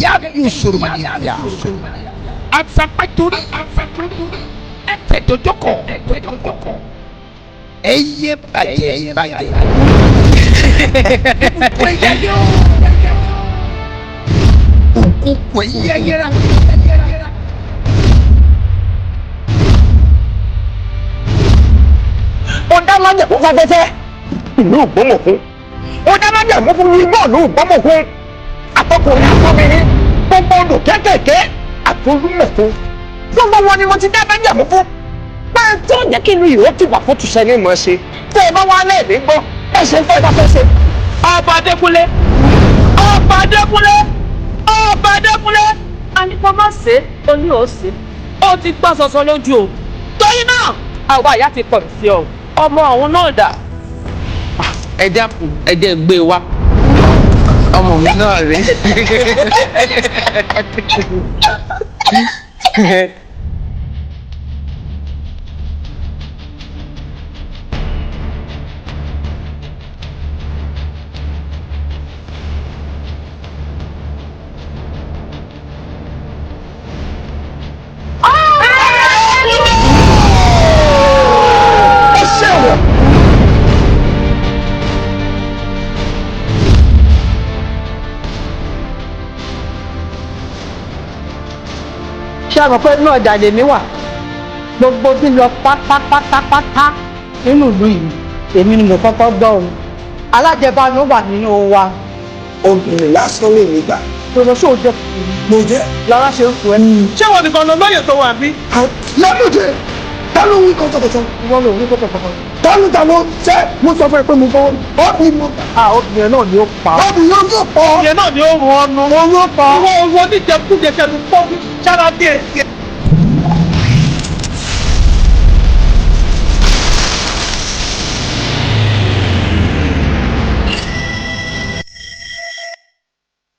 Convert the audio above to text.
Yá Asapaturi Ẹ̀tẹ̀dọ́jọ́kọ̀ Ẹyẹ bàjẹ́ bàjẹ́. Òkùnkùn ẹ̀yẹ yẹra. Ó dá májẹ̀mú fáfẹ́fẹ́ ìlú Ògbómọ̀kún, ó dá májẹ̀mú fún igbó ìlú Ògbómọ̀kún, àtọkùnrin àtọbìnrin, gbogbo odò kékèké àtolúmọ̀kún, gbogbo wọn ni mo ti dá májẹ̀mú fún pé tí ó jẹ́ kí ìlú ìró tìbà fún tùṣẹ́ ní ìmọ̀ ṣe. Tẹ́ ẹ bá wá lẹ́ẹ̀mí gbọ́, ẹ ṣe ń fẹ́ bá fẹ́ ṣe. Ọba Adékúnlé, Ọba Adékúnlé, Ọba Adékúnlé. A ní kó má ṣe é, ó ní ò ṣe é, ó ti gbọ́ sọsọ lójú o. Torí náà àwa ìyá ti pọ̀ sí ọ, ọmọ ọ̀hún náà dà. Ẹ dákun, ẹ jẹ́ gbé wa. Ọmọ mi náà rèé. Ẹ ṣe wọ̀. Ṣé a mọ̀ pé inú ọjà lèmi wà? Gbogbo bí lọ pátápátápátá nínú ìlú yìí, èmi ni mo kọ́kọ́ gbọ́ o. Alájẹbánu wà nínú wa. Obìnrin lásán lè mi gbà. Tòló ṣòó jẹ? Mo jẹ́. Lára ṣe ń fún ẹ. Ṣé wọn nìkan lọ lóye tó wà bí? Lẹ́mùjẹ, ta ló wí kọ́tọ̀kọ́tọ̀? Ìwọ ló wí kọ́tọ̀kọ́tọ̀. Ta ló ta ló ṣe? Mo sọ fún ẹ pé mo fọwọ́ ọ́ mi mo. A obìnrin náà ni ó pa. Obìnrin yóò pọ̀. Ìyẹn náà ni ó rún ọnu. Òun ló pa. Ìwọ owó oníjẹkújẹ ṣẹnu pọ́ sára díẹ̀ díẹ̀.